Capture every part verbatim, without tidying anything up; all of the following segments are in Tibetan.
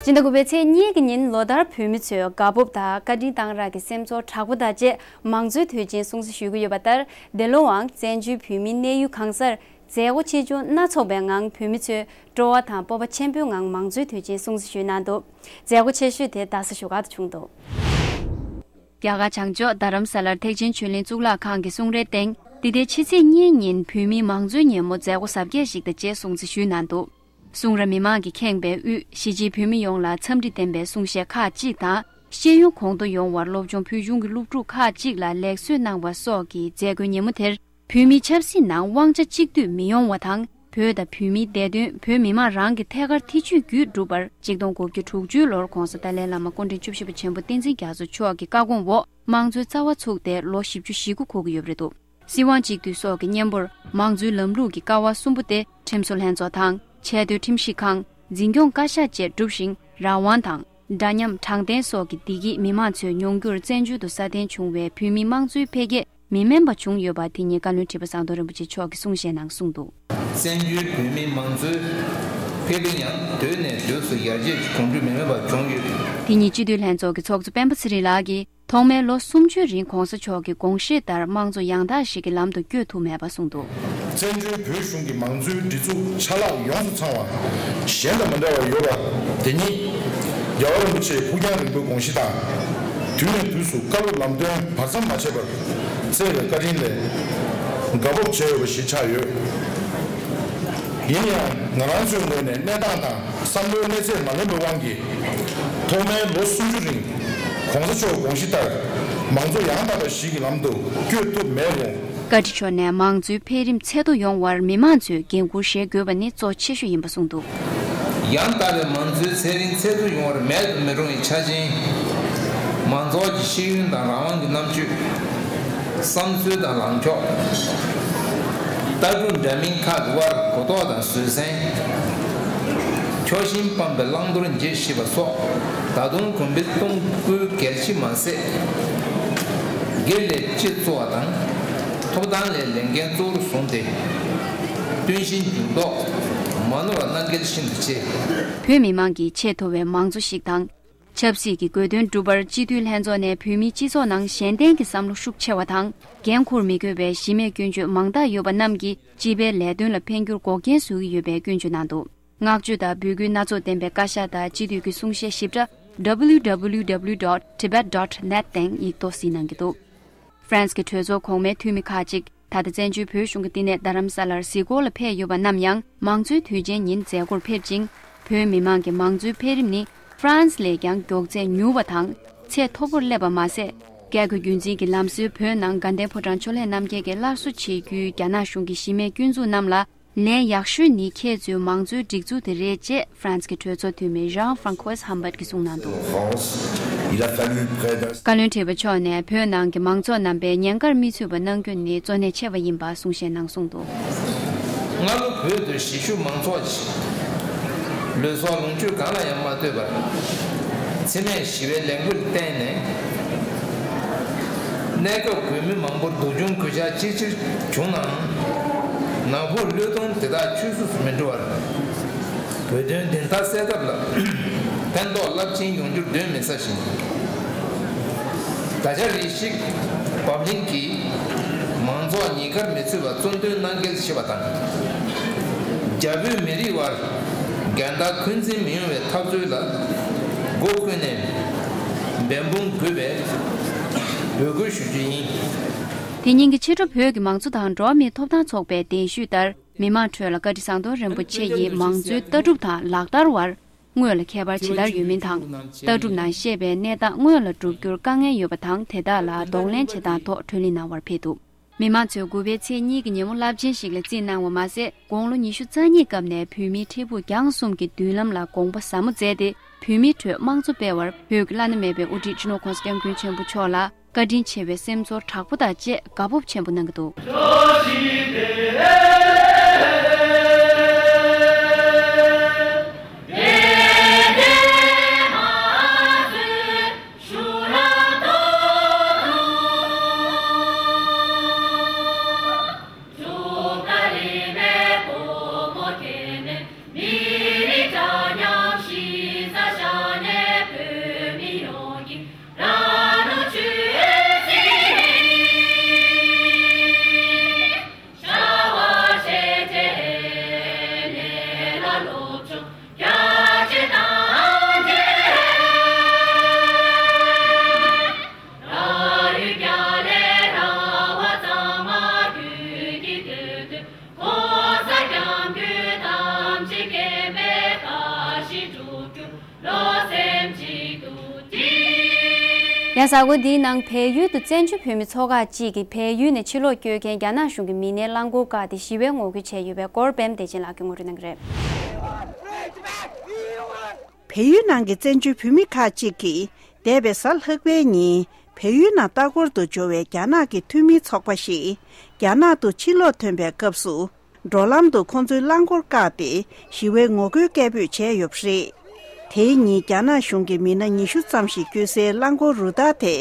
སྤྱི་ཟླ་དགུ་པའི་ཚེས་གཉིས་ཀྱི་ཉིན་ལོ་ལྟར་བོད་མི་ཚོས་དགའ་སྤོབས་དང་བཀའ་དྲིན་གཏང་རག་གི་སེམས་ཚོར་དྲག་པོ་དང་བཅས་མང་གཙོའི་དུས་ཆེན་སྲུང་བརྩི་ཞུ་གི་ཡོད་པ་ལྟར། འདི་ལོའང་བཙན་བྱོལ་བོད་མིའི་གནས་ཡུལ་གང་སར་མཛད་སྒོ་ཆེ་ཆུང་སྣ་ཚོགས་པའི་ངང་བོད་མི་ཚོས་སྤྲོ་བ་དང་སྤོབས་པ་ཆེན་པོའི་ངང་མང་གཙོའི་དུས་ཆེན་སྲུང་བརྩི་ཞུས་གནང་འདུག་མཛད་སྒོ་ཆེ་ཤོས་དེ་རྡ་ས་བཞུགས་སྒར་དུ་བྱུང་འདུག་རྒྱ་གར་བྱང་ཕྱོགས་རྡ་རམ་ས་ལར་ཐེག་ཆེན་ཆོས་གླིང་གཙུག་ལག་ཁང་གི་གསུང་རའི་སྟེང་། འདི་ཟླའི་ཕྱི་ཚེས་གཉིས་ཉིན་བོད་མིའི་མང་གཙོའི་ཉིན་མོ་མཛད་སྒོ་གཟབ་རྒྱས་ཤིག་དང་བཅས་སྲུང་བརྩི་ཞུས་གནང་འདུག་གསུང་རབ་མི་མང་གིས་ཁེངས་པའི་དབུས་གཞིས་བྱེས་བོད་མི་ཡོངས་ལ་འཚམས་འདྲི་ལྡན་པའི་གསུང་བཤད་ཁག་ཅིག་དང་། ཤེས་ཡོན་གོང་མཐོར་ཡོང་བར་སློབ་སྦྱོང་ཕུལ་བྱུང་གི་སློབ་ཕྲུག་ཁག་ཅིག་ལ་ལེགས་གསོལ་གནང་བ་སོགས་ཀྱིས་མཛད་སྒོའི་ཉིན་མོ་དེར་བོད་མིའི་ཆབ་སྲིད་ནང་དབང་ཆ་གཅིག་སྡུད་མི་ཡོང་བ་དང་། བོད་དང་བོད་མིའི་བདེ་དོན། བོད་མི་མང་རང་གི་ཐད་ཀར་ཐེ་བྱུས་བརྒྱུད་བསྒྲུབ་པར་གཅིག་སྟོང་དགུ་བརྒྱ་དྲུག་ཅུའི་ལོར་༧གོང་ས་ཏཱ་ལའི་བླ་མ་སྐུ་ཕྲེང་བཅུ་བཞི་པ་ཆེན་པོ་བསྟན་འཛིན་རྒྱ་མཚོ་མཆོག་གི་བཀའ་དགོངས་འོག་དམངས་གཙོའི་རྩ་བ་ཚུགས་ཏེ་ལོ་བཞི་བཅུ་ཞེ་དགུ་འཁོར་གྱི་ཡོད་པ་རེད་འདུག་སྲིད་དབང་གཅིག་སྡུད་སོགས་ཀྱི་གཉེན་པོར་མང་གཙོའི་ལམ་ལུགས་ཀྱི་ཀ་བ་གསུམ་པོ་སྟེ། ཁྲིམས་བཟོ་ལྷན་ཚོགས་དང་། ཆེས་མཐོའི་ཁྲིམས་ཞིབ་ཁང་། འཛིན་སྐྱོང་བཀའ་ཤག་བཅས་སྒྲུབ་ཞིང་། རང་དབང་དང་། འདྲ་མཉམ། དྲང་བདེན་སོགས་ཀྱི་བདེ་སྐྱིད་མི་མང་ཚོས་མྱོང་འགྱུར་བཙན་བྱོལ་དུ་སྲ་བརྟན་བྱུང་བས་བོད་མིའི་དམངས་གཙོའི་འཕེལ་རྒྱས་མི་དམན་པ་བྱུང་ཡོད་པ་དེ་ཉིད་བཀའ་བློན་ཁྲི་པ་ཟམ་གདོང་རིན་པོ་ཆེ་མཆོག་གིས་གསུང་བཤད་ནང་གསུངས་འདུག་བཙན་བྱོལ་བོད་མིའི་མང་གཙོའི་འཕེལ་རིམ་ཡང་དུས་ནས་དུས་སུ་ཡར་རྒྱས་ཀྱི་གོམ་འགྲོས་མི་དམན་པ་བྱུང་ཡོད། དེ་ཉིད་སྤྱི་འཐུས་ལྷན་ཚོགས་ཀྱི་ཚོགས་གཙོ་སྤེན་པ་ཚེ་རིང་ལགས་ཀྱིས། ཐོག་མའི་ལོ་སུམ་ཅུའི་རིང་༧གོང་ས་མཆོག་གི་དགོངས་བཞེད་ལྟར་དམངས་གཙོ་ཡང་དག་ཞིག་གི་ལམ་དུ་བསྐྱོད་ཐུབ་མེད་པ་གསུངས་འདུག་བཙན་བྱོལ་བོད་གཞུང་གི་མང་གཙོའི་སྒྲིག་འཛུགས་ཆ་ལག་ཡོངས་སུ་ཚང་བ་གཞན་དང་མི་འདྲ་བ་ཡོད་པ་དེ་ཉིད་རྒྱལ་བ་རིན་པོ་ཆེའི་ཕུགས་རྒྱང་རིང་པོའི་དགོངས་གཞི་དང་། དུས་ནས་དུས་སུ་བཀའ་སློབ་ལམ་སྟོན་བར་མཚམས་མ་ཆད་པར་བསྩལ་བའི་བཀའ་དྲིན་ལས་དགའ་སྤོབས་བྱས་ཡོད་པ་ཞིག་ཆགས་ཡོད། ཡིན་ཡང་ང་རང་ཚོའི་ངོས་ནས་གནས་སྟངས་དང་། བསམ་བློའི་གནས་ཚད་མ་ལོན་པའི་དབང་གིས། ཐོག་མའི་ལོ་སུམ་ཅུ་རིང་༧གོང་ས་མཆོག་དགོངས་གཞི་ལྟར་མང་གཙོ་ཡང་དག་པ་ཞིག་གི་ལམ་དུ་བསྐྱོད་ཐུབ་མེད་རུང་། བཀའ་ཁྲི་མཆོག་ནས་མང་གཙོའི་འཕེལ་རིམ་ཚད་མཐོ་ཡོང་བར་མི་མང་ཚོས་འགན་འཁུར་བཞེས་དགོས་པ་ནི་གཙོ་ཆེ་ཤོས་ཡིན་པ་གསུངས་འདུག་ཡང་དག་པའི་མང་གཙོའི་ཚད་རིང་ཚད་མཐོ་ཡོང་བར་མེད་དུ་མི་རུང་བའི་ཆ་རྐྱེན། མང་ཚོགས་ཀྱི་ཤེས་ཡོན་དང་རང་དབང་གི་རྣམ་དཔྱོད། བསམ་ཚུལ་དང་ལངས་ཕྱོགས། ལྟ་གྲུབ་འདྲ་མིན་ཁག་གི་དབར་གོ་རྟོགས་དང་བཟོད་བསྲན། ཕྱོགས་ཞེན་སྤངས་པའི་བླང་དོར་འབྱེད་ཤེས་པ་སོགས་ད་དུང་གོང་འཕེལ་གཏོང་དགོས་གལ་ཆེ་མ་ཟད། སྒེར་ལས་སྤྱི་གཙོ་བ་དང་། ཐོབ་ཐང་ལས་ལས་འགན་གཙོ་བོར་བཟུང་སྟེ། བརྟུལ་ཞུགས་འགྱུར་ལྡོག་མ་ནོར་བ་གནང་གལ་ཤིན་ཏུ་ཆེ། བོད་མི་མང་གི་ཆེས་མཐོ་བའི་མང་གཙོ་ཞིག་དང་། ཆབ་སྲིད་ཀྱི་དགོས་དོན་བསྒྲུབ་པར་སྤྱི་འཐུས་ལྷན་ཚོགས་ནས་བོད་མིའི་སྤྱི་ཚོགས་ནང་གཞན་བརྟེན་གྱི་བསམ་བློ་ཤུགས་ཆེ་བ་དང་། འགན་འཁུར་མི་དགོས་པའི་གཞི་མེད་སྐྱོན་བརྗོད་མང་དག་ཡོད་པ་རྣམས་ཀྱིས་སྤྱི་པའི་ལས་དོན་ལ་ཕན་འགྱུར་འགོག་རྐྱེན་བཟོ་གི་ཡོད་པའི་སྐྱོན་བརྗོད་གནང་འདུག་བསྔགས་བརྗོད་དང་འབོད་སྐུལ་སྣ་ཚོགས་ལྡན་པའི་བཀའ་ཤག་དང་སྤྱི་འཐུས་ཀྱི་གསུང་བཤད་ཞིབ་ཕྲ་W W W dot tibet dot net སྟེང་ཡིག་ཐོག་གཟིགས་གནང་གི་འདུག་ཧྥ་རན་སི་གི་གྲོས་ཚོགས་གོང་མའི་འཐུས་མི་ཁག་ཅིག་ད་ལྟ་བཙན་བྱོལ་བོད་གཞུང་གི་བསྟི་གནས་རྡ་རམ་ས་ལར་གཟིགས་སྐོར་ལ་ཕེབས་ཡོད་པ་རྣམས་ཡང་མང་གཙོའི་དུས་ཆེན་ཉིན་མཛད་སྒོར་ཕེབས་ཅིང་། བོད་མི་མང་གི་མང་གཙོའི་འཕེལ་རིམ་ནི་ཧྥ་རན་སི་ལས་ཀྱང་མགྱོགས་ཚད་མྱུར་བ་དང་ཚད་མཐོ་པོར་སླེབས་པ་མ་ཟད། བཀས་བཀོད་རྒྱུད་འཛིན་གྱི་ལམ་སྲོལ་བོད་ནང་དགའ་ལྡན་ཕོ་བྲང་ཆོས་ལེགས་རྣམ་རྒྱལ་གྱིས་སླར་གསོ་བྱེད་རྒྱུའི་རྒྱ་ནག་གཞུང་གི་གཞི་མེད་སྐྱོན་འཛུགས་རྣམས་ལ་ལན་ཡག་ཤོས་ནི་ཁྱེད་ཚོའི་མང་གཙོའི་སྒྲིག་འཛུགས་དེ་རེད་ཅེས་ཧྥ་རན་སི་གི་གྲོས་ཚོགས་འཐུས་མི་ཇང་ཧྥ་རན་ཁོས་ཧམ་བརྟ་གིས་གསུངས་གནང་འདུག France, il a fallu près d'un བཀའ་བློན་ཁྲི་པ་མཆོག་ནས་བོད་ནང་གི་མང་ཚོགས་རྣམ་པའི་ཉེན་ཁར་མི་ཚུད་པ་གནང་རྒྱུ་ནི་གཙོ་གནད་ཆེ་བ་ཡིན་པ་གསུང་བཤད་ནང་གསུངས་འདུག་སྔ་ལོ་བོད་དུ་གཞིས་བཞུགས་མང་ཚོགས་ཀྱིས་ལུས་སྲོག་ལོངས་སྤྱོད་གང་ལ་ཡང་མ་ལྟོས་པར་འཚེ་མེད་ཞི་བའི་ལས་འགུལ་བསྟན་ནས། གནས་སྐབས་བོད་མི་མང་པོར་སྡུག་སྦྱོང་གུས་ཞབས་ཅི་ཆེར་བྱུང་ནའང་། ནག་ཕུག་བློས་གཏོང་དེ་དག་ཆུད་ཟོས་སུ་མི་འགྲོ་བར། བོད་དོན་བདེན་མཐའ་གསལ་ཐབས་ལ་ཕན་ཐོགས་རླབས་ཆེན་ཡོང་རྒྱུར་གདོན་མི་ཟ་ཞིང་། ད་ཆ་རེ་ཞིག་བབ་བརླིང་གིས་མང་ཚོགས་ཉེན་ཁར་མི་ཚུད་པར་གཙོ་འདོན་གནང་གལ་ཆེ་བ་དང་། རྒྱ་བོད་མི་རིགས་དབར་འགལ་ཟླ་འཁོན་འཛིན་མི་ཡོང་བའི་འཐབ་རྩོད་ལ་སྒོ་ཀུན་ནས་འབད་འབུངས་དགོས་པའི་འབོད་སྐུལ་ཞུ་རྒྱུ་ཡིན། དེ་ཉིན་གྱི་ཕྱི་དྲོ་བོད་ཀྱི་མང་གཙོ་དང་འགྲོ་བ་མིའི་ཐོབ་ཐང་ཚོགས་པའི་གདན་ཞུས་ལྟར། མི་མང་ཁྲོད་ལ་བཀའ་ཁྲི་ཟམ་གདོང་རིན་པོ་ཆེ་ཡིས་མང་གཙོའི་ལྟ་གྲུབ་དང་ལག་བསྟར་བར་དངོས་ལ་ཁྱད་པར་ཇི་ལྟར་ཡོད་མིན་དང་། ལྟ་གྲུབ་ནང་བཤད་པའི་གནས་སྟངས་དངོས་ལ་བསྒྲུབ་རྒྱུར་དཀའ་ངལ་ཡོད་པ་དང་། དེ་དག་ལ་གདོང་ལེན་བྱེད་སྟངས་ཐོག་གྲོས་གླེང་གནང་བར་ཕེབས་འདུག་མི་མང་ཚོས་དགུ་པའི་ཚེས་གཉིས་ཀྱི་ཉིན་མོ་རླབས་ཆེན་ཞིག་ལ་བརྩིས་གནང་བ་མ་ཟད། དགུང་ལོ་ཉི་ཤུ་རྩ་གཉིས་སྐབས་ནས་བོད་མིའི་འཕྲལ་ཕུགས་རྒྱང་གསུམ་གྱི་མདུན་ལམ་ལ་དགོངས་པ་ཟབ་མོ་མཛད་དེ། བོད་མིའི་ཁྲོད་དམངས་གཙོ་སྤེལ་བར་བོད་ཀྱི་བླ་ན་མེད་པའི་དབུ་ཁྲིད་སྤྱི་ནོར་༧གོང་ས་༧སྐྱབས་མགོན་ཆེན་པོ་མཆོག་ལ། བཀའ་དྲིན་ཆེ་བའི་སེམས་ཚོར་དྲག་པོ་དང་བཅས་དགའ་སྤོབས་ཆེན་པོ་གནང་གི་འདུག་ཡང་གཟའ་འཁོར་འདིའི་ནང་བལ་ཡུལ་དུ་བཙན་བྱོལ་བོད་མི་ཚོགས་ཁག་ཅིག་གིས་བལ་ཡུལ་ནས་ཕྱིར་ལོག་བསྐྱོད་མཁན་རྒྱ་ནག་གཞུང་གི་མི་སྣའི་རླངས་འཁོར་བཀག་སྟེ་ཞི་བའི་ངོ་རྒོལ་བྱས་ཡོད་པའི་སྐོར་པད་མ་བདེ་ཆེན་ལགས་ཀྱིས་ངོ་སྤྲོད་གནང་གི་རེད། བལ་ཡུལ་ནང་གི་བཙན་བྱོལ་བོད་མི་ཁག་ཅིག་གིས་འདས་པའི་གཟའ་ལྷག་པའི་ཉིན་བལ་ཡུལ་ནང་ལྟ་སྐོར་དུ་འབྱོར་བའི་རྒྱ་ནག་གི་འཐུས་མིའི་ཚོགས་པ་ཞིག་རྒྱ་ནག་ཏུ་ཕྱིར་ལོག་ཐོན་པའི་སྐབས་སུ། འགྲོ་ལམ་དུ་ཁོང་ཚོའི་རླངས་འཁོར་བཀག་སྟེ་ཞི་བའི་ངོ་རྒོལ་སྐད་འབོད་བྱས་ཡོད་པ་རེད། དེའི་ཉིན་རྒྱ་ནག་གཞུང་གི་མི་སྣ་ཉི་ཤུ་ཙམ་ཞིག་བསྐྱོད་སའི་རླངས་འཁོར་རུ་སྟར་དེ་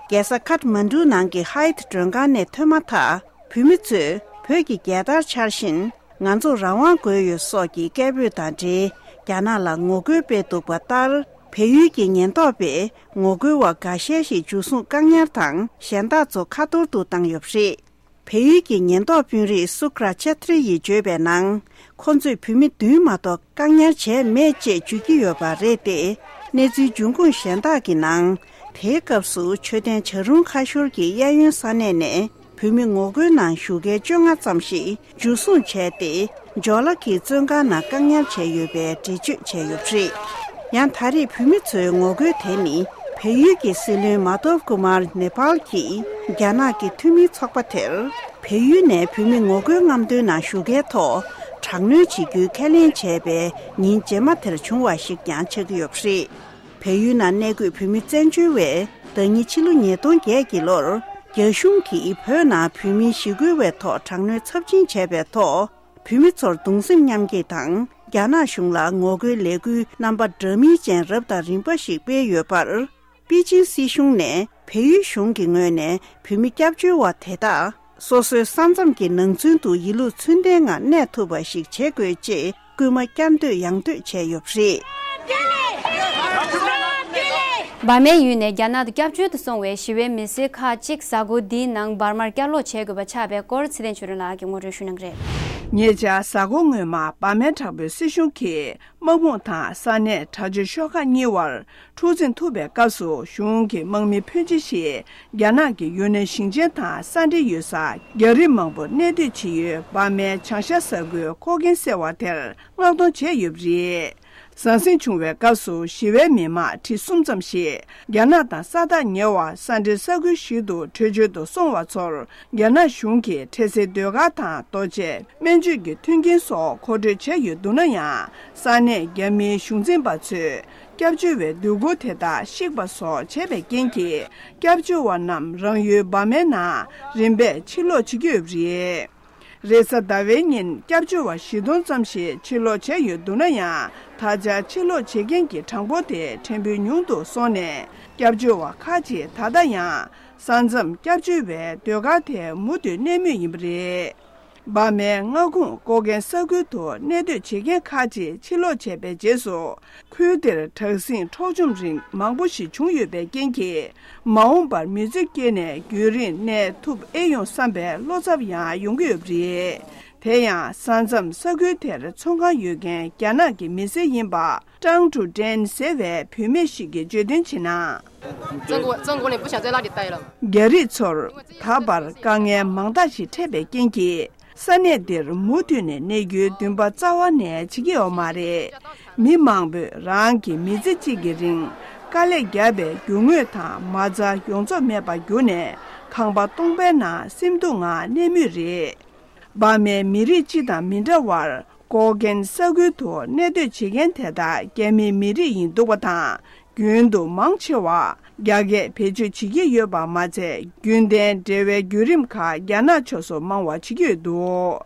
རྒྱལ་ས་ཁཐ་མན་གྲུ་ནང་གི་ཧའེ་ཐི་མགྲོན་ཁང་ནས་ཐོན་མ་ཐག་བོད་མི་ཚོས་བོད་ཀྱི་རྒྱལ་དར་འཕྱར་བཞིན་ང་ཚོར་རང་དབང་དགོས་ཡོད་སོགས་ཀྱི་སྐད་འབོད་དང་འབྲེལ་རྒྱ་ནག་ལ་ངོ་རྒོལ་སྤེལ་འདུག་པ་ལྟར་བལ་ཡུལ་གྱི་ཉེན་རྟོག་པས་ངོ་རྒོལ་བ་འགའ་ཤས་ཤིག་འཇུ་བཟུང་བཀག་ཉར་དང་གཞན་དག་ཚོ་ཁ་ཐོར་དུ་བཏང་ཡོད་པ་རེད། བལ་ཡུལ་གྱི་ཉེན་རྟོག་དཔོན་རིགས་སུ་ཀྲ་ཆ་ཐྲི་ཡིས་བརྗོད་པའི་ནང་། ཁོ་ཚོས་བོད་མི་བདུན་མ་གཏོགས་བཀག་ཉར་བྱས་མེད་ཅེས་བརྗོད་ཀྱི་ཡོད་པ་རེད་དེ། གནས་ཚུལ་འབྱུང་ཁུངས་གཞན་དག་གི་ནང་། དེའི་སྐབས་སུ་མཆོད་རྟེན་བྱ་རུང་ཁ་ཤོར་གྱི་གཡས་གཡོན་ས་གནས་ནས་བོད་མི་ངོ་རྒོལ་ནང་ཞུགས་མཁན་བཅོ་ལྔ་ཙམ་ཞིག་འཇུ་བཟུང་བྱས་ཏེ། ཇོ་ལ་གི་བཙོན་ཁང་ནང་བཀག་ཉར་བྱས་ཡོད་པའི་འགྲེལ་བརྗོད་བྱས་ཡོད་པ་རེད། ཡང་ད་རེས་བོད་མི་ཚོའི་ངོ་རྒོལ་དེ་ནི་བལ་ཡུལ་གྱི་སྲིད་བློན་མ་དྷོབ་ཀུ་མར་ནེ་པཱལ་གྱིས་རྒྱ་ནག་གི་འཐུས་མིའི་ཚོགས་པ་དེར་བལ་ཡུལ་ནས་བོད་མི་ངོ་རྒོལ་རྔམ་སྟོན་ནང་ཞུགས་མཁན་ཐོག་དྲག་གནོན་བྱེད་རྒྱུའི་ཁས་ལེན་བྱས་པའི་ཉིན་རྗེས་མ་དེར་བྱུང་བ་ཞིག་ཀྱང་ཆགས་ཀྱི་ཡོད་པ་རེད། བལ་ཡུལ་ནང་གནས་འཁོད་བོད་མི་བཙན་བྱོལ་བས་ཟླ་ཉིན་ཕྱི་ལོ་ཉིས་སྟོང་བརྒྱད་ཀྱི་ལོར་རྒྱ་གཞུང་གིས་བོད་ནང་བོད་མིའི་ཞི་རྒོལ་བའི་ཐོག་དྲག་གནོན་ཚབས་ཆེན་བྱས་པའི་ཐོག་བོད་མི་ཚོར་གདུང་སེམས་མཉམ་སྐྱེད་དང་རྒྱ་ནག་གཞུང་ལ་ངོ་རྒོལ་ལས་འགུལ་རྣམ་པ་འདྲ་མིན་ཅན་རབ་དང་རིམ་པ་ཞིག་སྤེལ་ཡོད་པར། པེ་ཅིང་སྲིད་གཞུང་ནས་བལ་ཡུལ་གཞུང་གི་ངོས་ནས་བོད་མི་སྐྱབས་བཅོལ་བ་དེ་དག་སོ་སོའི་ས་མཚམས་ཀྱི་ནང་ཚུན་དུ་ཡིད་ལུས་ཚུལ་ལྡན་ངང་གནས་ཐུབ་པ་ཞིག་བྱེད་དགོས་ཅེས་སྐུལ་མ་བསྐྱར་ཟློས་ཡང་ཟློས་བྱས་ཡོད་པ་རེད། འབར་མའི་ཡུལ་ནས་རྒྱ་ནག་ཏུ་སྐྱབས་བཅོལ་དུ་སོང་བའི་ཞི་བའི་མི་སེར་ཁག་ཅིག་གཟའ་འཁོར་འདིའི་ནང་འབར་མར་བསྐྱར་ལོག་བྱེད་དགོས་པ་ཆགས་པའི་སྐོར་ཚེ་བརྟན་ཆོས་སྒྲོན་ལགས་ཀྱིས་ངོ་སྤྲོད་ཞུ་གནང་གི་རེད། ཉེ་ཆར་གཟའ་འཁོར་སྔོན་མ་འབར་མའི་དྲག་པོའི་སྲིད་གཞུང་གིས་དམག་དཔུང་དང་ས་གནས་དྲག་སྤྱོད་ཤོག་ཁག་གཉིས་བར་འཁྲུག་འཛིང་ཐུག་པའི་སྐབས་སུ་གཞུང་གི་དམག་མི་ཕོན་ཆེ་ཞིག་རྒྱ་ནག་གི་ཡུན་ནན་ཞིང་ཆེན་དང་ས་འབྲེལ་ཡོད་སར་རྒྱ་རིགས་མང་པོ་གནས་སྡོད་བྱེད་ཡུལ་འབར་མའི་བྱང་ཤར་ས་ཁུལ་ཀོ་ཀེན་ཟེར་བ་དེར་མངགས་གཏོང་བྱས་ཡོད་པ་རེད། ཟང་ཟིང་བྱུང་བའི་སྐབས་སུ་ཞི་བའི་མི་མང་ཁྲི་གསུམ་ཙམ་ཞིག་རྒྱ་ནག་དང་ས་ཐག་ཉེ་བ་ས་འབྲེལ་ས་ཁུལ་ཞིག་ཏུ་བྲོས་བྱོལ་དུ་སོང་བ་ཚོར་རྒྱ་ནག་གཞུང་གིས་འཕྲལ་སེལ་སྡོད་སྒར་དང་རྡོ་ཆས་སྨན་བཅོས་ཀྱི་མཐུན་རྐྱེན་སོགས་མཁོ་སྤྲོད་བྱས་ཡོད་འདུག་ན་ཡང་། ས་གནས་རྒྱ་མིའི་གཞུང་འཛིན་པ་ཚོས་སྐྱབས་བཅོལ་བའི་སྡོད་གུར་དེ་དག་བཤིག་པ་སོགས་བྱས་པའི་རྐྱེན་གྱིས། སྐྱབས་བཅོལ་བ་རྣམས་རང་ཡུལ་འབར་མའི་ནང་རིམ་པས་ཕྱིར་ལོག་བྱེད་ཀྱི་ཡོད་པ་རེད། རེས་གཟའ་ཟླ་བའི་ཉིན་སྐྱབས་བཅོལ་བ་བཞི་སྟོང་ཙམ་ཞིག་ཕྱིར་ལོག་བྱས་ཡོད་འདུག་ན་ཡང་། ད་ཆ་ཕྱིར་ལོག་བྱེད་མཁན་གྱི་གྲངས་འབོར་དེ་ཕྲན་བུ་ཉུང་དུ་སོང་ནས། སྐྱབས་བཅོལ་བ་ཁག་ཅིག་ད་ལྟ་ཡང་ས་མཚམས་སྐྱབས་བཅོལ་བའི་སྡོད་སྒར་དེར་མུ་མཐུད་གནས་མུས་ཡིན་པ་རེད། འབར་མའི་མངའ་ཁོངས་ཀོ་ཀེན་ས་ཁུལ་དུ་གནས་སྡོད་བྱེད་མཁན་ཁག་ཅིག་ཕྱིར་ལོག་བྱས་པའི་རྗེས་སུ། ཁུལ་དེར་དྲག་ཟིང་འཕྲོག་བཅོམ་རིགས་མང་པོ་ཞིག་བྱུང་ཡོད་པའི་རྐྱེན་གྱིས། མ་འོངས་པར་མི་ཚེ་སྐྱེལ་ནས་རྒྱུན་རིང་གནས་ཐུབ་ཨེ་ཡོང་བསམ་པའི་བློ་འཚབ་ཡང་ཡོང་གི་ཡོད་པ་རེད། དེ་ཡང་ས་མཚམས་ས་ཁུལ་དེར་ཚོང་ཁང་ཡོད་མཁན་རྒྱ་ནག་གི་མི་སེར་ཡིན་པ་ཀྲང་ཀྲུའུ་ཀྲེན་ཟེར་བའི་བུད་མེད་ཞིག་གིས་བརྗོད་དོན་བྱས་ན། 中国中国人不想再让你待了。 རྒྱ་རིགས་ཚོར་ད་བར་དཀའ་ངལ་མང་དག་ཞིག་འཕྲད་པའི་རྐྱེན་གྱིས། ས་གནས་འདིར་མུ་མཐུད་ནས་གནས་རྒྱུའི་འདུན་པ་རྩ་བ་ནས་བྱེད་ཀྱི་ཡོད་མ་རེད། མི་མང་པོས་རང་གི་མི་ཚེ་གཅིག་གི་རིང་དཀའ་ལས་བརྒྱབ་པའི་རྒྱུ་དངོས་དང་མ་རྩ་ཡོངས་རྫོགས་མེད་པར་གྱུར་ནས། ཁང་པ་སྟོང་པའི་ནང་སེམས་སྡུག་ངང་གནས་མུས་རེད། འབར་མའི་མི་རིགས་སྤྱི་དང་མི་འདྲ་བར། ཀོ་ཀེན་ས་ཁུལ་དུ་གནས་སྡོད་བྱེད་མཁན་དེ་དག་རྒྱ་མིའི་མི་རིགས་ཡིན་འདུག་པ་དང་། རྒྱུན་དུ་མང་ཆེ་བ་རྒྱ་སྐད་བེད་སྤྱོད་བྱེད་ཀྱི་ཡོད་པ་མ་ཚད། རྒྱུན་ལྡན་འབྲེལ་བའི་བརྒྱུད་རིམ་ཁག་རྒྱ་ནག་ཕྱོགས་སུ་མང་བ་བྱེད་ཀྱི་ཡོད་འདུག་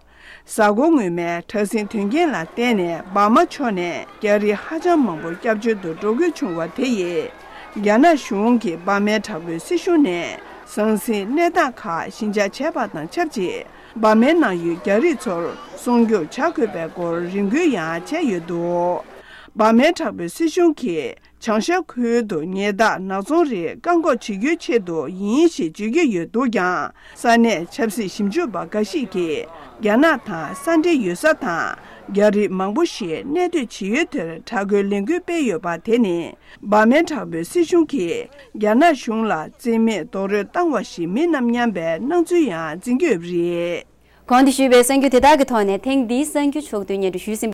གཟའ་འཁོར་སྔོན་མའི་དྲག་ཟིང་དོན་རྐྱེན་ལ་བརྟེན་ནས་འབར་མ་ཕྱོགས་ནས་རྒྱ་རིགས་ཧ་ཅང་མང་པོ་སྐྱབས་བཅོལ་དུ་འགྲོ་དགོས་བྱུང་བ་དེ་ཡིས། རྒྱ་ནག་གཞུང་གིས་འབར་མའི་དྲག་པོའི་སྲིད་གཞུང་ནས་ཟང་ཟིང་གནས་སྟངས་ཁག་ཞི་འཇགས་བྱས་པ་དང་ཆབས་ཅིག་འབར་མའི་ནང་ཡོད་རྒྱ་རིགས་ཚོར་སྲུང་སྐྱོབ་བྱ་དགོས་པའི་སྐོར་རེ་སྐུལ་ཡང་བྱས་ཡོད་འདུག་འབར་མའི་དྲག་པོའི་སྲིད་གཞུང་གིས་བྱང་ཤར་ཁུལ་དུ་ཉལ་ཐ་ནག་ཚོང་རིགས་བཀག་འགོག་བྱེད་རྒྱུའི་ཆེད་དུ་ཡིན་ཞེས་བརྗོད་ཀྱི་ཡོད་འདུག་ཀྱང་། ས་གནས་ཆབ་སྲིད་ཞིབ་འཇུག་པ་འགའ་ཞིག་གིས་རྒྱ་ནག་དང་ས་འབྲེལ་ཡོད་ས་དང་རྒྱ་རིགས་མང་པོ་ཞིག་གནས་སྡོད་བྱེད་ཡུལ་དེར་དྲག་རྒོལ་ལས་འགུལ་སྤེལ་ཡོད་པ་དེ་ནི། འབར་མའི་དྲག་པོའི་སྲིད་གཞུང་གིས་རྒྱ་ནག་གཞུང་ལ་རྩིས་མེད་རྡོག་རོལ་བཏང་བ་ཞིག་མིན་ནམ་སྙམ་པའི་སྣང་ཚུལ་ཡང་འཛིན་གྱི་ཡོད་པ་རེད། གོང་དུ་ཞུས་པའི་གསར་འགྱུར་དེ་དག་གི་ཐོག་ནས་ཐེངས་འདིའི་གསར་འགྱུར་ཕྱོགས་བསྡུས་སྙན་སྒྲོན་ཞུས་ཟིན།